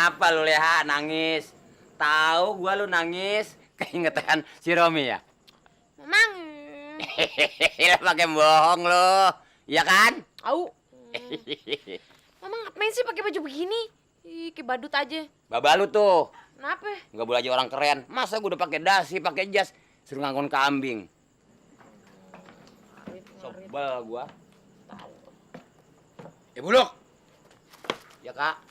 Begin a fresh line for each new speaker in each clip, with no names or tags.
Kenapa lu Leha nangis? Tahu gua lu nangis keingetan si Romi ya?
Mamang.
Hehehe, pakai bohong lu. Iya kan?
Au. Mamang ngapain sih pakai baju begini? Ih, kayak badut aja.
Baba lu tuh.
Kenapa?
Nggak boleh aja orang keren. Masa gua udah pakai dasi, pakai jas, suruh ngangkon kambing. Sebel gua.
Buluk.
Ya, Kak.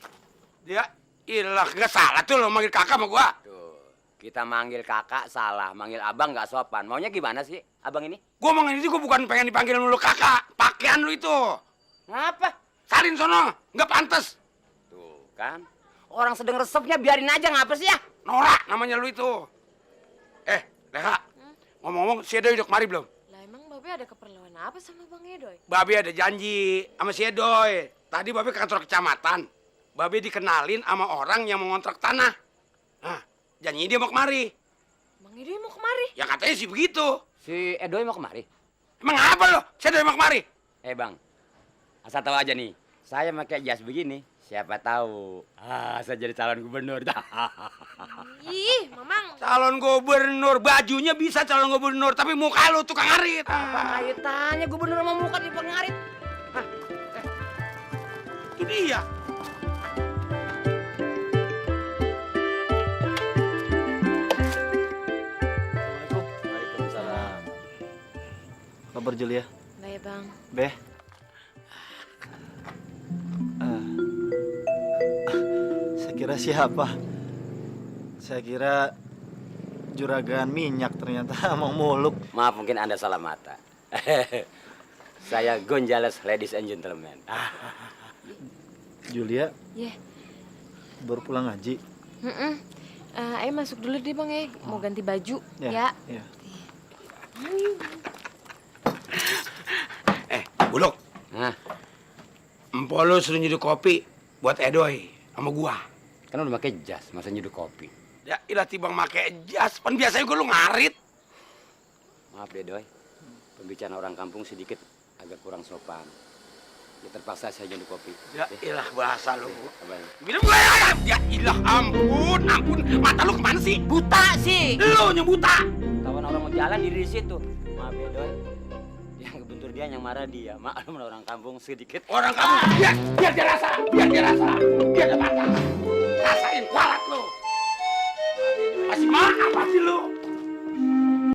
Dia ilah nggak salah tuh lo manggil kakak sama gua.
Tuh, kita manggil kakak salah, manggil abang nggak sopan. Maunya gimana sih abang ini?
Gua mau ini gua bukan pengen dipanggil lu kakak. Pakaian lu itu.
Ngapa?
Salin sono, nggak pantas.
Tuh kan, orang sedang resepnya biarin aja ngapa sih ya?
Norak namanya lu itu. Leha, ngomong-ngomong si Edoy udah kemari belum?
Lah emang Babe ada keperluan apa sama Bang Edoy?
Babe ada janji sama si Edoy. Tadi Babe ke kantor kecamatan. Babe dikenalin sama orang yang mau ngontrak tanah. Nah, janji dia mau kemari.
Bang Edoy mau kemari?
Ya katanya sih begitu.
Si Edoy mau kemari?
Emang apa lo? Si Edoy mau kemari?
Bang, asal tahu aja nih, saya pakai jas begini, siapa tahu, saya jadi calon gubernur.
Ih, Mamang.
Calon gubernur, bajunya bisa calon gubernur, tapi muka lu tukang ngarit.
Apa kaitannya gubernur sama muka di pengarit?
Itu dia.
Assalamualaikum.
Waalaikumsalam.
Kabar Julia?
Baik, Bang.
Beh. Saya kira siapa? Saya kira juragan minyak ternyata Mang Muluk.
Maaf mungkin Anda salah mata. Saya Gonzales, ladies and gentlemen.
Julia
Iya.
baru pulang ngaji.
Ayo masuk dulu deh, Bang ya. Mau ganti baju. Ya.
Ya.
Buluk,
Nah,
empo lu suruh nyeduh kopi buat Edoy sama gua.
kan udah pakai jas, masa nyeduh kopi.
Ya ilah tibang make jas, pan biasanya gua lu ngarit.
Maaf deh, Doy. Pembicaraan orang kampung sedikit agak kurang sopan. Ya terpaksa saya nyeduh kopi.
Ya ilah bahasa lu.
Abang.
Minum gue ya ilah ampun, mata lu kemana sih?
Buta sih.
Lu yang buta.
Kawan orang mau jalan di situ. Maaf ya, Doy. Yang kebentur dia, yang marah dia. Maklum orang kampung sedikit.
Orang kamu, biar dia rasa, biar dia mata. Rasain kualat lu. Masih maaf pasti lu.